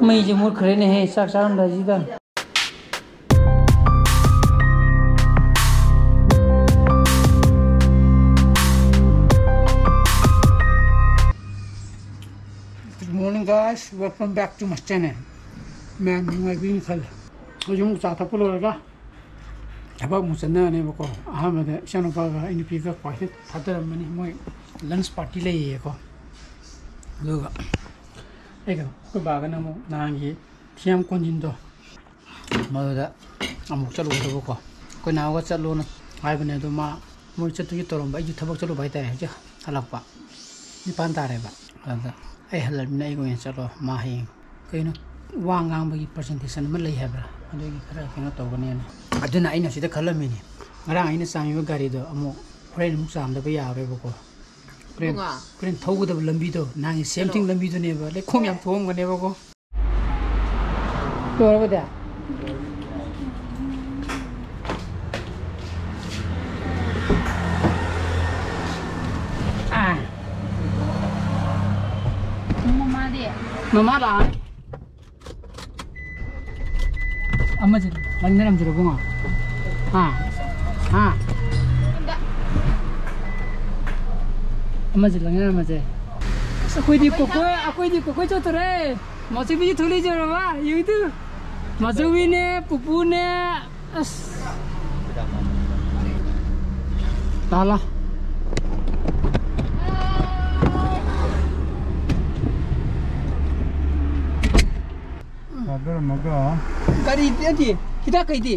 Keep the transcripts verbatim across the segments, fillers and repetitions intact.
ꯃꯩꯁꯦ ꯃꯨꯠꯈ꯭ꯔꯦꯅꯦꯍꯦ, ꯆꯥꯛ ꯆꯥꯔꯝꯗꯥꯏꯁꯤꯗ꯫ Good morning, guys. Welcome back to my channel. ꯃꯌꯥꯝ ꯅꯨꯡꯉꯥꯏꯕꯤꯅ ꯈꯜꯂꯦ꯫ ꯍꯧꯖꯤꯛ ꯑꯃꯨꯛ ꯆꯥ ꯊꯛꯄ ꯂꯣꯏꯔꯒ ꯊꯕꯛ ꯑꯃꯨꯛ ꯆꯠꯅꯔꯅꯦꯕꯀꯣ꯫ ꯑꯍꯥꯟꯕꯗ ꯏꯆꯥꯅꯨꯄꯥꯒ ꯑꯩ ꯅꯨꯄꯤꯒ ꯈ꯭ꯋꯥꯏꯗ ꯊꯥꯗꯔꯝꯃꯅꯤ꯫ ꯃꯣꯏ lunch party ꯂꯩꯌꯦꯀꯣ꯫ ꯑꯗꯨꯒ ꯑꯩꯒ ꯑꯩꯈꯣꯏ ꯕꯥꯒꯅ ꯑꯃꯨꯛ ꯅꯍꯥꯟꯒꯤ ꯊꯤꯌꯥꯝ ꯀꯣꯟꯖꯤꯟꯗꯣ, ꯃꯗꯨꯗ ꯑꯃꯨꯛ ꯆꯠꯂꯨꯒꯗꯕꯀꯣ꯫ ꯑꯩꯈꯣꯏ ꯅꯥꯎꯒ ꯆꯠꯂꯣꯅ ꯍꯥꯏꯕꯅꯦ, ꯑꯗꯣ ꯃꯥ, ꯃꯣꯏ ꯆꯠꯇꯨꯒꯤ ꯇꯧꯔꯝꯕ, ꯑꯩꯁꯨ ꯊꯕꯛ ꯆꯠꯂꯨꯕ ꯍꯥꯏꯇꯥꯔꯦ, ꯍꯧꯖꯤꯛ ꯍꯜꯂꯛꯄ꯫ ꯅꯤꯄꯥꯟ ꯇꯥꯔꯦꯕ꯫ ꯑꯗꯨꯗ ꯑꯩ ꯍꯜꯂꯕꯅꯤꯅ ꯑꯩꯒ ꯑꯣꯏꯅ ꯆꯠꯂꯣ, ꯃꯥ ꯍꯌꯦꯡ ꯀꯩꯅꯣ ꯋꯥ ꯉꯥꯡꯕꯒꯤ presentation ꯑꯃ ꯂꯩ ꯍꯥꯏꯕ꯭ꯔꯥ, ꯑꯗꯨꯒꯤ ꯈꯔ ꯀꯩꯅꯣ ꯇꯧꯒꯅꯦꯅ꯫ ꯑꯗꯨꯅ ꯑꯩꯅ ꯁꯤꯗ ꯈꯜꯂꯝꯃꯤꯅꯤ, ꯉꯔꯥꯡ ꯑꯩꯅ ꯆꯥꯝꯃꯤꯕ ꯒꯥꯔꯤꯗꯣ ꯑꯃꯨꯛ ꯍꯣꯔꯦꯟ ꯑꯃꯨꯛ ꯆꯥꯝꯗꯕ ꯌꯥꯔꯣꯏꯕꯀꯣ꯫ ꯍꯣꯔꯦꯟ, ꯏꯕꯨꯡꯉꯣ꯫ ꯍꯣꯔꯦꯟ ꯊꯧꯒꯗꯕ ꯂꯝꯕꯤꯗꯣ, ꯅꯍꯥꯟꯒꯤ same thing ꯀꯩꯅꯣ? ꯂꯝꯕꯤꯗꯨꯅꯦꯕ, ꯂꯩꯈꯣꯝ ꯌꯥꯝ ꯊꯣꯛꯑꯝꯒꯅꯦꯕꯀꯣ꯫ ꯂꯣꯏꯔꯕꯗꯤ? ꯑꯥ꯫ ꯃꯃꯥꯗꯤ? ꯃꯃꯥ ꯂꯥꯛꯑꯦ꯫ ꯑꯃꯁꯦ ꯂꯪꯅꯔꯝꯁꯤꯔꯣ, ꯏꯕꯨꯡꯉꯣ? ꯍꯥ? ꯍꯥ? ꯑꯃꯁꯦ ꯂꯪꯅꯔꯝꯃꯁꯦ꯫ ꯑꯁ, ꯑꯩꯈꯣꯏꯗꯤ ꯀꯣꯀꯣꯏ, ꯑꯩꯈꯣꯏꯗꯤ ꯀꯣꯀꯣꯏ ꯆꯠꯇꯣꯔꯦ꯫ ꯃꯆꯧꯕꯤꯁꯨ ꯊꯣꯛꯂꯛꯏꯁꯦ ꯎꯔꯕ? ꯌꯦꯡꯉꯨ ꯇꯨ꯫ ꯃꯆꯧꯕꯤꯅꯦ, ꯄꯨꯄꯨꯅꯦ꯫ ꯑꯁ꯫ ꯂꯥ, ꯂꯥ꯫ ꯊꯥꯗꯔꯝꯃꯒ꯫ ꯒꯥꯔꯤ ꯅꯠꯇꯦ, ꯍꯤꯗꯥꯛ ꯀꯩꯗꯤ?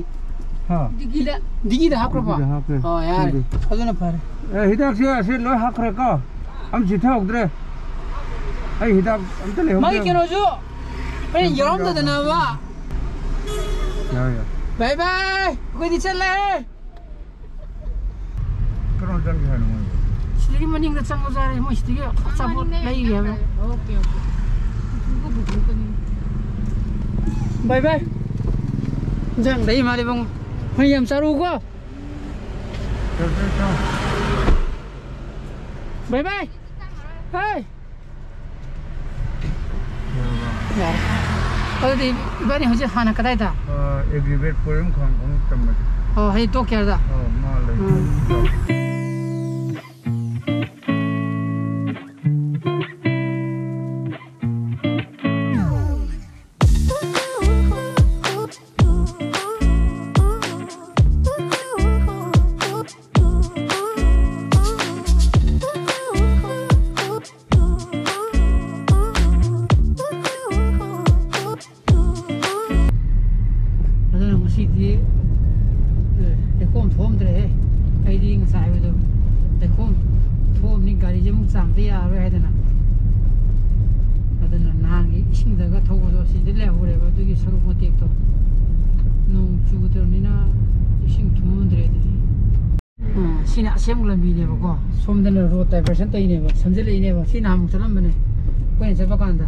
ꯍꯥ? ꯗꯤꯒꯤꯗ꯫ ꯗꯤꯒꯤꯗ ꯍꯥꯞꯈ꯭ꯔꯕꯣ? ꯗꯤꯒꯤꯗ ꯍꯥꯞꯈ꯭ꯔꯦ꯫ ꯑꯣ, ꯌꯥꯔꯦ꯫ ꯈꯪꯗꯦ꯫ ꯑꯗꯨꯅ ꯐꯔꯦ꯫ ꯑꯦ, ꯍꯤꯗꯥꯛꯁꯦ ꯑꯁꯤ ꯂꯣꯏ ꯍꯥꯞꯈ꯭ꯔꯦꯀꯣ꯫ ꯑꯝ ꯆꯤꯊꯍꯧꯗ꯭ꯔꯦ꯫ ꯑꯩ ꯍꯤꯗꯥꯛ ꯑꯝꯇ ꯂꯩꯍꯧꯗ꯭ꯔꯦ꯫ ꯃꯥꯒꯤ ꯀꯩꯅꯣꯁꯨ ꯍꯣꯔꯦꯟ ꯌꯥꯎꯔꯝꯗꯗꯅꯕ꯫ ꯌꯥꯔꯦ, ꯌꯥꯔꯦ꯫ ꯕꯥꯏ ꯕꯥꯏ꯫ ꯑꯩꯈꯣꯏꯗꯤ ꯆꯠꯂꯦ꯫ ꯀꯔꯣꯝ ꯆꯪꯒꯦ ꯍꯥꯏꯅꯣ ꯃꯣꯏꯕꯨ? ꯁꯤꯗꯒꯤ ꯃꯅꯤꯡꯗ ꯆꯪꯉꯨ ꯌꯥꯔꯦ, ꯃꯣꯏ ꯁꯤꯗꯒꯤ ꯑꯆꯥꯄꯣꯠ ꯂꯩꯒꯦ ꯍꯥꯏꯕ꯫ Okay, okay. Bye bye. ꯏꯟꯖꯥꯡ ꯂꯩ ꯃꯥꯜꯂꯦ ꯏꯕꯨꯡꯉꯣ꯫ ꯍꯣꯏ, ꯌꯥꯝ ꯆꯥꯔꯨꯀꯣ꯫ ꯆꯠ, ꯆꯠ, ꯆꯠ꯫ ꯕꯥꯏ ꯕꯥꯏ꯫ ꯍꯥꯏ꯫ ꯌꯥꯔꯕ? ꯌꯥꯔꯦ꯫ ꯑꯗꯨꯗꯤ ꯏꯕꯥꯅꯤ ꯍꯧꯖꯤꯛ ꯍꯥꯟꯅ ꯀꯗꯥꯏꯗ? ꯑ, ꯑꯦꯒ꯭ꯔꯤꯒꯦꯠ ꯄꯣꯏꯟꯠ ꯑꯃ ꯈꯪ ꯈꯪ ꯇꯝꯕꯁꯦ꯫ ꯑꯣ, ꯍꯥꯏꯗꯤ ꯇꯣꯛ ꯀꯦꯌꯔꯗ? ꯑꯧ, ꯃꯥ ꯂꯩ꯫ ꯎꯝ꯫ ꯑꯗꯨꯅ ꯉꯁꯤꯗꯤ, ꯑꯦ, ꯂꯩꯈꯣꯝ ꯊꯣꯛꯑꯝꯗ꯭ꯔꯦꯍꯦ꯫ ꯑꯩꯗꯤ ꯉꯁꯥꯏ ꯍꯥꯏꯕꯗꯣ, ꯂꯩꯈꯣꯝ ꯊꯣꯛꯑꯝꯅꯤ, ꯒꯥꯔꯤꯁꯦ ꯑꯃꯨꯛ ꯆꯥꯝꯗ ꯌꯥꯔꯔꯣꯏ ꯍꯥꯏꯗꯅ꯫ ꯑꯗꯨꯅ ꯅꯍꯥꯟꯒꯤ ꯏꯁꯤꯡꯗꯒ ꯊꯧꯕꯗꯣ ꯁꯤꯗ ꯂꯩꯍꯧꯔꯦꯕ, ꯑꯗꯨꯒꯤ ꯁꯔꯨꯛ ꯃꯇꯦꯛꯇꯣ꯫ ꯅꯣꯡ ꯆꯨꯗ꯭ꯔꯕꯅꯤꯅ ꯏꯁꯤꯡ ꯊꯨꯝꯃꯝꯗ꯭ꯔꯦ ꯑꯗꯨꯗꯤ꯫ ꯎꯝ, ꯁꯤꯅ ꯑꯁꯦꯡꯕ ꯂꯝꯕꯤꯅꯦꯕꯀꯣ꯫ ꯁꯣꯝꯗꯅ ꯔꯣꯗ ꯗꯥꯏꯚꯔꯁꯟ ꯇꯧꯔꯤꯅꯦꯕ, ꯁꯦꯝꯖꯤꯜꯂꯛꯏꯅꯦꯕ꯫ ꯁꯤ ꯅꯍꯥꯟꯃꯨꯛ ꯆꯠꯂꯝꯕꯅꯦ ꯑꯩꯈꯣꯏꯅ ꯆꯠꯄ ꯀꯥꯟꯗ꯫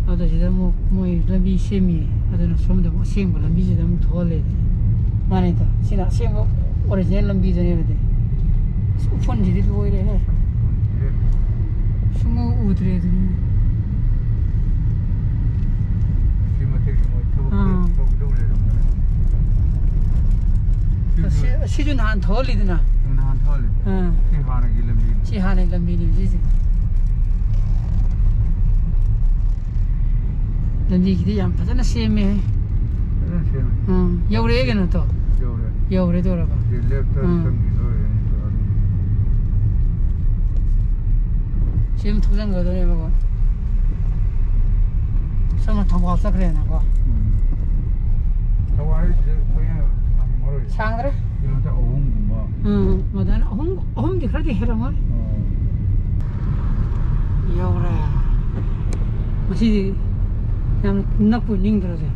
ꯑꯗꯣ ꯁꯤꯗ ꯑꯃꯨꯛ ꯃꯣꯏ ꯂꯝꯕꯤ ꯁꯦꯝꯃꯤꯌꯦ꯫ ꯑꯗꯨꯅ ꯁꯣꯝꯗ ꯑꯃꯨꯛ ꯑꯁꯦꯡꯕ ꯂꯝꯕꯤꯁꯤꯗ ꯑꯃꯨꯛ ꯊꯣꯛꯍꯜꯂꯦ꯫ ꯃꯥꯅꯦ ꯇꯣ, ꯁꯤꯅ ꯑꯁꯦꯡꯕ ꯑꯣꯔꯤꯖꯤꯅꯦꯜ ꯂꯝꯕꯤꯗꯨꯅꯦꯕ꯫ ꯑꯁ, ꯎꯐꯨꯟꯁꯤꯗꯤ ꯂꯣꯏꯔꯦꯍꯦ꯫ ꯁꯨꯡꯎ ꯎꯗ꯭ꯔꯦ ꯑꯗꯨꯅꯤ꯫ ꯁꯤ ꯃꯇꯦꯛꯁꯤ ꯃꯣꯏ ꯊꯕꯛ ꯑꯥ꯫ ꯇꯧꯒꯗꯧ ꯂꯩꯔꯝꯒꯅꯤ꯫ ꯁꯤꯁꯨ ꯁꯤ, ꯁꯤꯁꯨ ꯅꯍꯥꯟ ꯊꯧꯍꯜꯂꯤꯗꯅ꯫ ꯅꯍꯥꯟ ꯊꯧꯍꯜꯂꯤ꯫ ꯑꯥ꯫ ꯁꯤ ꯍꯥꯟꯅꯒꯤ ꯂꯝꯕꯤꯅꯤ꯫ ꯁꯤ ꯍꯥꯟꯅꯒꯤ ꯂꯝꯕꯤꯅꯤ ꯁꯤꯁꯦ꯫ ꯂꯝꯕꯤꯒꯤꯗꯤ ꯌꯥꯝ ꯐꯖꯅ ꯁꯦꯝꯃꯦ꯫ ꯐꯖꯅ ꯁꯦꯝꯃꯦ꯫ ꯎꯝ, ꯌꯧꯔꯛꯑꯦ ꯀꯩꯅꯣ ꯇꯣ꯫ ꯌꯧꯔꯦ꯫ ꯌꯧꯔꯦ ꯇꯧꯔꯕ꯫ ꯁꯤ ꯂꯦꯞꯇ ꯎꯝ꯫ ꯆꯪꯈꯤꯗꯣꯔꯦ꯫ ꯁꯤ ꯑꯗꯨꯝ ꯊꯧꯖꯟꯒꯗꯣꯏꯅꯦꯕꯀꯣ꯫ ꯁꯣꯝꯅ ꯊꯧꯕꯥꯜ ꯆꯠꯈ꯭ꯔꯦꯅꯀꯣ꯫ ꯎꯝ꯫ ꯊꯧꯕꯥꯜ ꯍꯥꯏꯁꯤꯗ ꯑꯩꯈꯣꯏꯅ ꯁꯥꯡꯉꯝꯃꯔꯣꯏ꯫ ꯁꯥꯡꯗ꯭ꯔꯦ꯫ ꯀꯤꯂꯣꯃꯤꯇꯔ ꯑꯍꯨꯝꯒꯨꯝꯕ꯫ ꯎꯝ, ꯃꯗꯨꯅ ꯑꯍꯨꯝ, ꯑꯍꯨꯝꯗꯤ ꯈꯔꯗꯤ ꯍꯦꯜꯂꯝꯒꯅꯤ꯫ ꯑꯣ꯫ ꯌꯧꯔꯦ꯫ ꯃꯁꯤꯗꯤ ꯌꯥꯝ ꯅꯛꯄ ꯅꯤꯡꯗ꯭ꯔꯣ ꯁꯦ?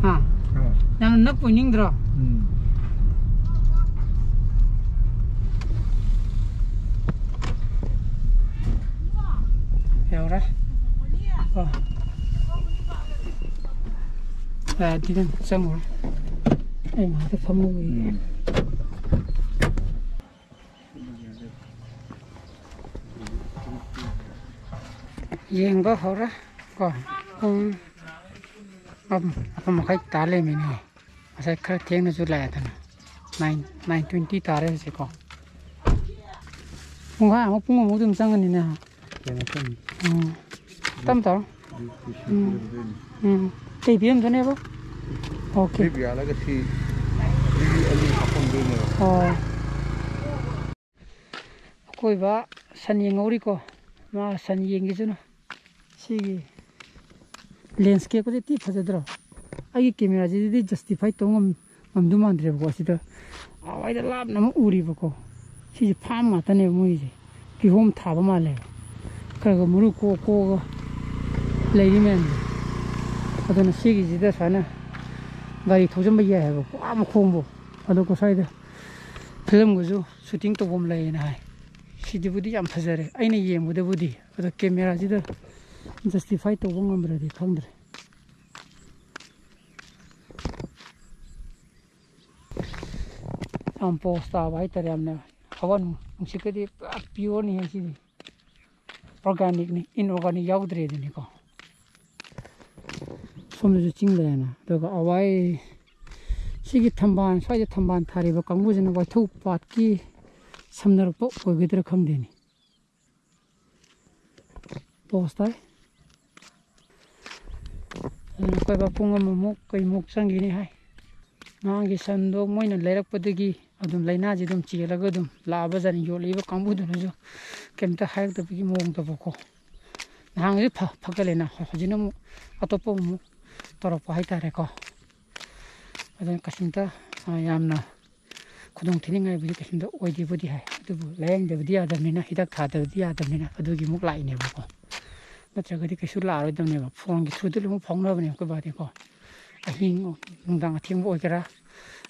ꯍꯥ? ꯑꯣ꯫ ꯌꯥꯝ ꯅꯛꯄ ꯅꯤꯡꯗ꯭ꯔꯣ? ꯎꯝ꯫ ꯌꯧꯔꯦ꯫ ꯑꯣ꯫ ꯑꯗꯨꯗꯤ ꯆꯪꯉꯨꯔꯦ꯫ ꯑꯩ ꯉꯥꯏꯍꯥꯛꯇ ꯐꯝꯃꯨꯈꯤꯒꯦ꯫ ꯎꯝ꯫ ꯌꯦꯡꯕ ꯍꯧꯔꯦ ꯀꯣ꯫ ꯄꯨꯡ ꯃꯥꯄꯟ ꯃꯈꯥꯏ ꯇꯥ ꯂꯩꯔꯝꯃꯤꯅꯦ꯫ ꯉꯁꯥꯏ ꯈꯔ ꯊꯦꯡꯅꯁꯨ ꯂꯥꯛꯑꯦꯗꯅ꯫ ꯅꯥꯏꯟ, ꯅꯥꯏꯟ ꯇ꯭ꯋꯦꯟꯇꯤ ꯇꯥꯔꯦ ꯍꯧꯖꯤꯛꯀꯣ꯫ ꯄꯨꯡꯈꯥꯏ ꯑꯃ, ꯄꯨꯡ ꯑꯃꯃꯨꯛ ꯑꯗꯨꯝ ꯆꯪꯉꯅꯤꯅꯦ꯫ ꯀꯩꯅꯣ ꯇꯧꯅꯤ꯫ ꯎꯝ꯫ ꯇꯞ ꯇꯧꯔꯣ꯫ ꯎꯝ꯫ ꯎꯝ꯫ ꯀꯩ ꯄꯤꯔꯝꯗꯣꯏꯅꯦꯕ? ꯑꯣꯀꯦ꯫ ꯗ꯭ꯔꯤꯞ ꯌꯥꯜꯂꯒ ꯁꯤ ꯂꯤꯛꯂꯤ ꯑꯅꯤ ꯍꯥꯞꯄꯝꯗꯣꯏꯅꯦꯕ꯫ ꯑꯣ꯫ ꯑꯩꯈꯣꯏ ꯕꯥ ꯁꯟ ꯌꯦꯡꯍꯧꯔꯤꯀꯣ꯫ ꯃꯥ ꯁꯟ ꯌꯦꯡꯈꯤꯁꯅꯨ꯫ ꯁꯤꯒꯤ ꯂꯦꯟꯁꯀꯦꯞꯀꯁꯦ ꯊꯤ ꯐꯖꯗ꯭ꯔꯣ? ꯑꯩꯒꯤ ꯀꯦꯃꯦꯔꯥꯁꯤꯗꯗꯤ ꯖꯁꯇꯤꯐꯥꯏ ꯇꯧ ꯉꯝ-, ꯉꯝꯗꯧ ꯃꯥꯟꯗ꯭ꯔꯦꯕꯀꯣ꯫ ꯁꯤꯗ ꯑꯥꯋꯥꯏꯗ ꯂꯥꯞꯅ ꯑꯃ ꯎꯔꯤꯕꯀꯣ꯫ ꯁꯤꯁꯦ ꯐꯥꯝ ꯉꯥꯛꯇꯅꯦꯕ ꯃꯣꯏꯒꯤꯁꯦ꯫ ꯀꯤꯍꯣꯝ ꯊꯥꯕ ꯃꯥꯜꯂꯦꯕ꯫ ꯈꯔ ꯈꯔ ꯃꯔꯨ ꯀꯣꯛ ꯀꯣꯛꯑꯒ ꯂꯩꯔꯤ ꯃꯌꯥꯝꯁꯦ꯫ ꯑꯗꯨꯅ ꯁꯤꯒꯤꯁꯤꯗ ꯁꯨꯃꯥꯏꯅ ꯒꯥꯔꯤ ꯊꯧꯖꯤꯟꯕ ꯌꯥꯏ ꯍꯥꯏꯕꯀꯣ, ꯑꯥ ꯃꯈꯣꯡꯕꯨ꯫ ꯑꯗꯨꯒ ꯁ꯭ꯋꯥꯏꯗ ꯐꯤꯂꯝꯒꯁꯨ ꯁꯨꯇꯤꯡ ꯇꯧꯐꯝ ꯂꯩꯌꯦꯅ ꯍꯥꯏ꯫ ꯁꯤꯗꯤꯕꯨꯗꯤ ꯌꯥꯝ ꯐꯖꯔꯦ ꯑꯩꯅ ꯌꯦꯡꯕꯗꯕꯨꯗꯤ, ꯑꯗꯣ ꯀꯦꯃꯦꯔꯥꯁꯤꯗ ꯖꯁꯇꯤꯐꯥꯏ ꯇꯧꯕ ꯉꯝꯕ꯭ꯔꯗꯤ ꯈꯪꯗ꯭ꯔꯦ꯫ ꯌꯥꯝ ꯄꯣꯁ ꯇꯥꯕ ꯍꯥꯏꯇꯥꯔꯦ, ꯌꯥꯝꯅ ꯍꯋꯥ ꯅꯨꯡ-, ꯅꯨꯡꯁꯤꯠꯀꯗꯤ ꯄꯨꯔꯥ ꯄꯤꯌꯣꯔꯅꯤ ꯍꯥꯏ ꯁꯤꯗꯤ꯫ ꯑꯣꯔꯒꯥꯅꯤꯛꯅꯤ, ꯏꯟꯑꯣꯔꯒꯥꯅꯤꯛ ꯌꯥꯎꯗ꯭ꯔꯦ ꯑꯗꯨꯅꯤꯀꯣ꯫ ꯁꯣꯝꯗꯁꯨ ꯆꯤꯡ ꯂꯩꯔꯦꯅ꯫ ꯑꯗꯨꯒ ꯑꯋꯥꯏ ꯁꯤꯒꯤ ꯊꯝꯕꯥꯜ, ꯁ꯭ꯋꯥꯏꯗ ꯊꯝꯕꯥꯜ ꯊꯥꯔꯤꯕ ꯀꯥꯡꯕꯨꯁꯤꯅ ꯋꯥꯏꯊꯧ ꯄꯥꯠꯀꯤ ꯁꯝꯅꯔꯛꯄ ꯑꯣꯏꯒꯗ꯭ꯔꯥ ꯈꯪꯗꯦꯅꯦ꯫ ꯄꯣꯁ ꯇꯥꯏ꯫ ꯑꯗꯨꯅ ꯑꯩꯈꯣꯏ ꯕꯥ ꯄꯨꯡ ꯑꯃꯃꯨꯛ ꯀꯩꯃꯨꯛ ꯆꯪꯈꯤꯅꯤ ꯍꯥꯏ꯫ ꯃꯥꯒꯤ ꯁꯟꯗꯣ ꯃꯣꯏꯅ ꯂꯩꯔꯛꯄꯗꯒꯤ ꯑꯗꯨꯝ ꯂꯥꯏꯅꯥꯁꯤ ꯑꯗꯨꯝ ꯆꯦꯜꯂꯒ ꯑꯗꯨꯝ ꯂꯥꯛꯑꯕꯖꯥꯠꯅꯤ꯫ ꯌꯣꯜꯂꯤꯕ ꯀꯥꯡꯕꯨꯗꯨꯅꯁꯨ ꯀꯩꯝꯇ ꯍꯥꯏꯔꯛꯇꯕꯒꯤ ꯃꯑꯣꯡꯗꯕꯀꯣ꯫ ꯅꯍꯥꯟꯒꯤꯗꯤ ꯐ-, ꯐꯒꯠꯂꯦꯅ, ꯍꯧꯖꯤꯛꯅ ꯑꯃꯨꯛ ꯑꯇꯣꯞꯄ ꯑꯃꯨꯛ ꯇꯧꯔꯛꯄ ꯍꯥꯏꯇꯥꯔꯦꯀꯣ꯫ ꯑꯗꯨꯅ ꯀꯩꯁꯨꯝꯇ, ꯑ, ꯌꯥꯝꯅ ꯈꯨꯗꯣꯡ ꯊꯤꯅꯤꯡꯉꯥꯏꯕꯨꯗꯤ ꯀꯩꯁꯨꯝꯇ ꯑꯣꯏꯗꯦꯕꯨꯗꯤ ꯍꯥꯏ, ꯑꯗꯨꯕꯨ ꯂꯥꯏꯌꯦꯡꯗꯕꯗꯤ ꯌꯥꯗꯕꯅꯤꯅ, ꯍꯤꯗꯥꯛ ꯊꯥꯗꯕꯗꯤ ꯌꯥꯗꯕꯅꯤꯅ ꯑꯗꯨꯒꯤ ꯑꯃꯨꯛ ꯂꯥꯛꯏꯅꯦꯕꯀꯣ꯫ ꯅꯠꯇ꯭ꯔꯒꯗꯤ ꯀꯩꯁꯨ ꯂꯥꯛꯑꯔꯣꯏꯗꯕꯅꯦꯕ꯫ ꯐꯣꯟꯒꯤ ꯊ꯭ꯔꯨꯗ ꯂꯣꯏꯅꯃꯛ ꯐꯥꯎꯅꯕꯅꯦ ꯑꯩꯈꯣꯏ ꯕꯥꯗꯤꯀꯣ꯫ ꯑꯍꯤꯡ ꯅꯨꯡꯗꯥꯡ ꯑꯊꯦꯡꯕ ꯑꯣꯏꯒꯦꯔꯥ,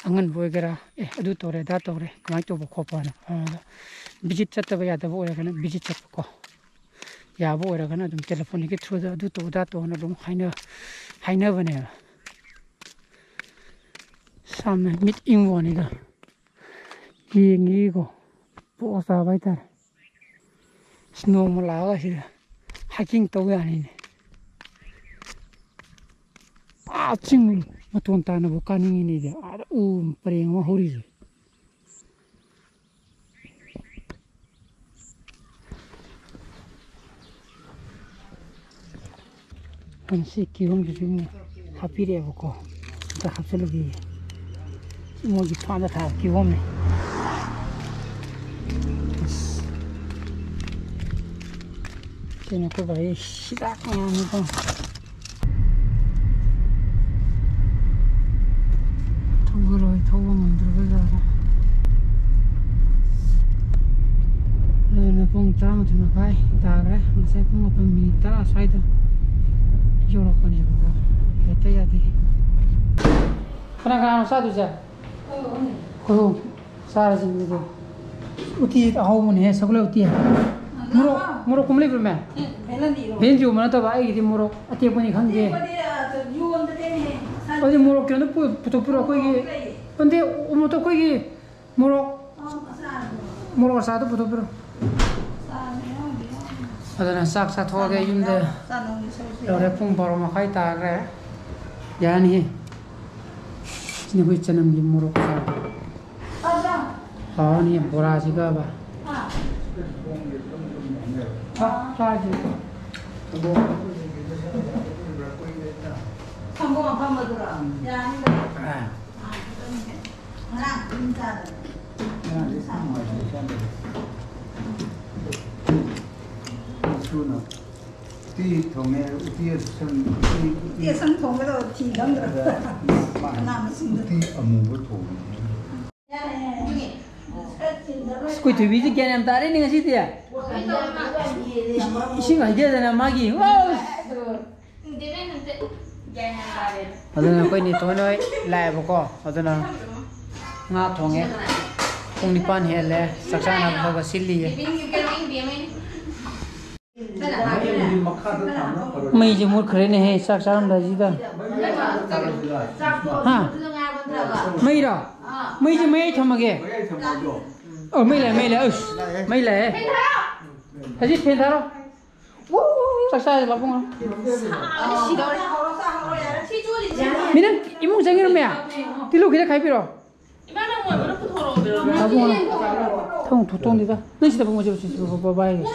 ꯑꯉꯟꯕ ꯑꯣꯏꯒꯦꯔꯥ, "ꯑꯦ, ꯑꯗꯨ ꯇꯧꯔꯦ, ꯑꯗꯥ ꯇꯧꯔꯦ, ꯀꯃꯥꯏꯅ ꯇꯧꯕ ꯈꯣꯠꯄꯅ?" ꯑꯗ ꯚꯤꯖꯤꯠ ꯆꯠꯇꯕ ꯌꯥꯗꯕ ꯑꯣꯏꯔꯒꯅ ꯚꯤꯖꯤꯠ ꯆꯠꯄꯀꯣ꯫ ꯌꯥꯕ ꯑꯣꯏꯔꯒꯅ ꯑꯗꯨꯝ ꯇꯦꯂꯤꯐꯣꯟꯒꯤ ꯊ꯭ꯔꯨꯗ "ꯑꯗꯨ ꯇꯧ, ꯑꯗꯥ ꯇꯧꯅ" ꯑꯗꯨꯝ ꯍꯥꯏꯅ-, ꯍꯥꯏꯅꯕꯅꯦꯕ꯫ ꯁꯥꯝꯅ ꯃꯤꯠ ꯏꯪꯕ ꯋꯥꯅꯤꯗ꯫ ꯌꯦꯡꯉꯤꯀꯣ, ꯄꯣꯁ ꯇꯥꯕ ꯍꯥꯏꯇꯥꯔꯦ꯫ ꯑꯁ, ꯅꯣꯡꯃ ꯂꯥꯛꯑꯒ ꯁꯤꯗ hiking ꯇꯧ ꯌꯥꯅꯤꯅꯦ꯫ ꯑꯥ ꯆꯤꯡ ꯃꯇꯣꯟ ꯇꯥꯟꯅꯕꯨ ꯀꯥꯅꯤꯡꯉꯤꯅꯦ ꯑꯩꯗꯤ꯫ ꯑꯥꯗ ꯎ ꯄꯔꯦꯡ ꯑꯃ ꯍꯧꯔꯤꯁꯦ꯫ ꯃꯁꯤ ꯀꯤꯍꯣꯝꯁꯤꯁꯨ ꯑꯃꯨꯛ ꯍꯥꯞꯄꯤꯔꯛꯑꯦꯕꯀꯣ꯫ ꯑꯝꯇ ꯍꯥꯞꯆꯤꯜꯂꯨꯒꯦ꯫ ꯃꯣꯏꯒꯤ ꯐꯥꯝꯗ ꯊꯥꯕ ꯀꯤꯍꯣꯝꯅꯦ꯫ ꯑꯁ꯫ ꯁꯤꯅ ꯑꯩꯈꯣꯏ ꯕꯥꯒꯤ ꯍꯤꯗꯥꯛ ꯃꯌꯥꯝꯅꯤꯀꯣ꯫ ꯊꯧꯒꯜꯂꯣꯏ ꯊꯧꯕ ꯉꯝꯗ꯭ꯔꯕ ꯖꯥꯠꯂ? ꯑꯗꯨꯅ ꯄꯨꯡ ꯇꯔꯥꯃꯥꯊꯣꯏ ꯃꯈꯥꯏ ꯇꯥꯈ꯭ꯔꯦ꯫ ꯉꯁꯥꯏ ꯄꯨꯡ ꯃꯥꯄꯟ ꯃꯤꯅꯤꯠ ꯇꯔꯥ ꯁ꯭ꯋꯥꯏꯗ ꯌꯧꯔꯛꯄꯅꯦꯕꯀꯣ꯫ ꯍꯦꯛꯇ ꯌꯥꯗꯦ꯫ ꯀꯅꯥ ꯀꯅꯥꯅꯣ ꯆꯥꯗꯣꯏꯁꯦ? ꯑꯩꯈꯣꯏ ꯑꯍꯨꯝ꯫ ꯆꯥꯔꯁꯤ ꯑꯗꯨꯗꯤ꯫ ꯎꯇꯤ ꯑꯍꯥꯎꯕꯅꯦꯍꯦ, ꯁꯒꯣꯜ ꯎꯇꯤ꯫ ꯃꯣꯔꯣꯛ, ꯃꯣꯔꯣꯛ ꯀꯨꯝ ꯂꯩꯕ꯭ꯔꯃꯦ? ꯎꯝ, ꯚꯦꯂꯟꯗꯤ ꯏꯔꯣ꯫ ꯚꯦꯂꯟꯗꯤ ꯌꯣꯟꯕ ꯅꯠꯇꯕ, ꯑꯩꯒꯤꯗꯤ ꯃꯣꯔꯣꯛ ꯑꯇꯦꯛꯄꯅꯤ ꯈꯪꯗꯦ꯫ ꯑꯇꯦꯛꯄꯗꯤ, ꯑ, ꯌꯣꯟꯕꯅꯦꯍꯦ꯫ ꯑꯗꯨꯗꯤ ꯃꯣꯔꯣꯛ ꯀꯩꯅꯣꯗ ꯄꯨ-, ꯄꯨꯊꯣꯛꯄꯤꯔꯣ, ꯑꯩꯈꯣꯏꯒꯤ꯫ ꯂꯩꯌꯦ꯫ ꯅꯠꯇꯦ, ꯃꯣꯔꯣꯛꯇꯣ ꯑꯩꯈꯣꯏꯒꯤ ꯃꯣꯔꯣꯛ, ꯑ, ꯑꯆꯥꯔꯗꯣ꯫ ꯃꯣꯔꯣꯛ ꯑꯆꯥꯔꯗꯣ ꯄꯨꯊꯣꯛꯄꯤꯔꯣ꯫ ꯑꯆꯥꯔꯗꯣ ꯌꯥꯎꯗꯤ ꯌꯥꯎꯕꯅꯦ꯫ ꯑꯗꯨꯅ ꯆꯥꯛ ꯆꯥꯊꯣꯛꯑꯒꯦ ꯌꯨꯝꯗ꯫ ꯆꯥꯅꯝ ꯌꯥꯎ-, ꯆꯥꯅꯝꯒꯤ ꯁꯔꯨꯛꯁꯨ ꯌꯧꯔꯦ, ꯌꯥꯎ-, ꯄꯨꯡ ꯕꯥꯔꯣ ꯃꯈꯥꯏ ꯇꯥꯈ꯭ꯔꯦ꯫ ꯌꯥꯔꯅꯤꯍꯦ꯫ ꯁꯤꯅ ꯑꯩꯈꯣꯏ ꯆꯅꯝꯒꯤ ꯃꯣꯔꯣꯛ ꯑꯆꯥꯔ꯫ ꯇꯥꯕ꯭ꯔꯥ? ꯍꯥꯎꯔꯅꯤ ꯕꯣꯔꯥꯁꯤꯒꯕ꯫ ꯍꯥ? ꯆꯥꯛ ꯆꯥꯔꯁꯤ꯫ ꯁꯪꯒꯣꯝ ꯑꯐꯝꯕꯗꯨꯔꯣ? ꯌꯥꯅꯤꯗ꯫ ꯑꯥ꯫ ꯉꯔꯥꯡ ꯑꯗꯨꯝ ꯆꯥꯗꯕ꯫ ꯉꯔꯥꯡꯗꯤ ꯅꯨꯡꯉꯥꯏꯇꯦ ꯆꯥꯗꯕ꯫ ꯏꯁꯨꯅ ꯎꯇꯤ ꯊꯣꯡꯉꯦ, ꯎꯇꯤ ꯑꯁꯪ, ꯎꯇꯤ, ꯎꯇꯤ ꯑꯁꯪ ꯊꯣꯡꯒꯗꯕ ꯊꯤ ꯈꯪꯗ꯭ꯔꯕ꯫ ꯑꯗ ꯃꯥ ꯃꯅꯥ ꯃꯁꯤꯡꯗꯣ꯫ ꯎꯇꯤ ꯑꯃꯨꯕ ꯊꯣꯡꯉꯦ꯫ ꯑꯁ, ꯑꯩꯈꯣꯏ ꯊꯣꯏꯕꯤꯁꯦ ꯒ꯭ꯌꯥꯟ ꯌꯥꯝ ꯇꯥꯔꯦꯅꯦ ꯉꯁꯤꯗꯤ꯫ ꯏꯁꯤꯡ ꯍꯩꯖꯗꯅ ꯃꯥꯒꯤ꯫ ꯑꯗꯨꯅ ꯑꯩꯈꯣꯏ ꯅꯦꯇꯣꯟ ꯍꯣꯏ ꯂꯥꯛꯑꯦꯕꯀꯣ꯫ ꯑꯗꯨꯅ ꯉꯥ ꯊꯣꯡꯉꯦ꯫ ꯄꯨꯡ ꯅꯤꯄꯥꯟ ꯍꯦꯜꯂꯦ꯫ ꯆꯥꯛ ꯆꯥꯅꯕ ꯈꯔ ꯈꯔ ꯁꯤꯜꯂꯤꯌꯦ꯫ ꯃꯩꯁꯦ ꯃꯨꯠꯈ꯭ꯔꯦꯅꯦꯍꯦ, ꯆꯥꯛ ꯆꯥꯔꯝꯗꯥꯏꯁꯤꯗ꯫ ꯍꯥ? ꯃꯩꯔꯣ? ꯃꯩꯁꯦ ꯃꯌꯥꯏ ꯊꯝꯃꯒꯦ꯫ ꯑꯣ, ꯃꯩ ꯂꯥꯛꯑꯦ, ꯃꯩ ꯂꯥꯛꯑꯦ꯫ ꯑꯁ, ꯃꯩ ꯂꯥꯛꯑꯦ꯫ ꯍꯧꯖꯤꯛ ꯐꯦꯟ ꯊꯥꯔꯣ꯫ ꯆꯥꯛ ꯆꯥꯔꯁꯤ ꯂꯥꯛꯄ ꯉꯝ-꯫ ꯁꯤꯗꯧꯔꯦ꯫ ꯃꯤ ꯅꯪ ꯏꯃꯨꯡ ꯆꯪꯉꯤꯔꯣ, ꯃꯌꯥ? ꯇꯤꯜꯂꯨ ꯈꯤꯇ ꯈꯥꯏꯕꯤꯔꯣ꯫ ꯏꯃꯥ, ꯅꯪ ꯑꯣꯏꯕꯅ ꯄꯨꯊꯣꯔꯛꯑꯣ꯫ ꯊꯣꯡ ꯊꯣꯡꯗꯣꯡꯗꯤꯗ꯫ ꯅꯪ ꯁꯤꯗ ꯐꯝꯃꯣ, ꯁꯤꯗ, ꯁꯤꯗ, ꯕꯕꯥ, ꯕꯕꯥ, ꯕꯕꯥ꯫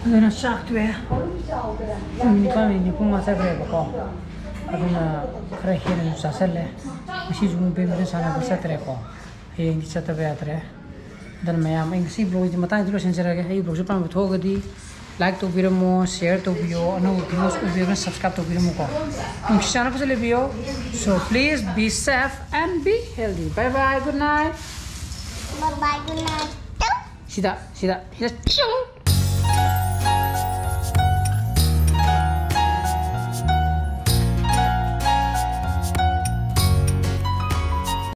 ꯑꯗꯨꯅ ꯆꯥꯛꯇꯨ ꯄꯨꯡ ꯅꯤꯄꯥꯟ ꯃꯤꯅꯤꯠ ꯅꯤꯐꯨ ꯃꯉꯥ ꯆꯠꯈ꯭ꯔꯦꯕꯀꯣ꯫ ꯑꯗꯨꯅ ꯈꯔ ꯍꯦꯟꯅꯁꯨ ꯆꯥꯁꯜꯂꯦ꯫ ꯉꯁꯤꯁꯨ ꯑꯃꯨꯛ badminton ꯁꯥꯟꯅꯕ ꯆꯠꯇ꯭ꯔꯦꯀꯣ꯫ ꯍꯌꯦꯡꯗꯤ ꯆꯠꯇꯕ ꯌꯥꯗ꯭ꯔꯦ꯫ ꯑꯗꯨꯅ ꯃꯌꯥꯝ, ꯑꯩ ꯉꯁꯤ vlogꯁꯦ ꯃꯇꯥꯡꯁꯤꯗ ꯂꯣꯏꯁꯤꯟꯖꯔꯒꯦ꯫ ꯑꯩꯒꯤ vlogꯁꯦ ꯑꯄꯥꯝꯕ ꯊꯣꯛꯑꯒꯗꯤ like ꯇꯧꯕꯤꯔꯝꯃꯣ, share ꯇꯧꯕꯤꯌꯣ, ꯑꯅꯧꯕ viewers ꯑꯣꯏꯕꯤꯔꯒꯅ subscribe ꯇꯧꯕꯤꯔꯝꯃꯨꯀꯣ꯫ ꯅꯨꯡꯁꯤ ꯆꯥꯟꯅꯕꯁꯨ ꯂꯩꯕꯤꯌꯣ꯫ So please be safe and be healthy. Bye bye, good night. Bye bye, good night. ꯁꯤꯗ, ꯁꯤꯗ, ꯁꯤꯗ꯫